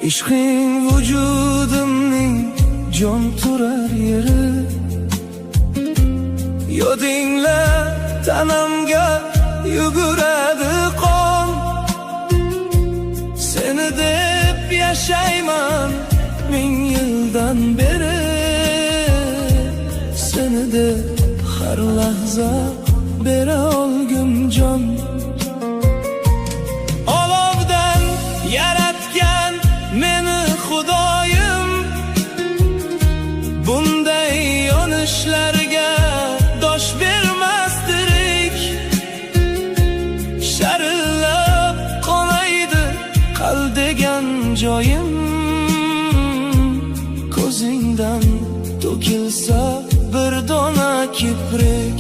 Ishqing vujudimning jon turar yeri. Yodingla tanamga yuguradi qon. Seni deb yashayman ming yildan beri. Seni deb har lahza bera olgim jon. Olovdan yaratgan meni Xudoyim, bunday yonishlarga dosh bermas tirik. Sharillab qonaydi qalb degan joyim. Ko'zingdan to'kilsa bir dona kiprik.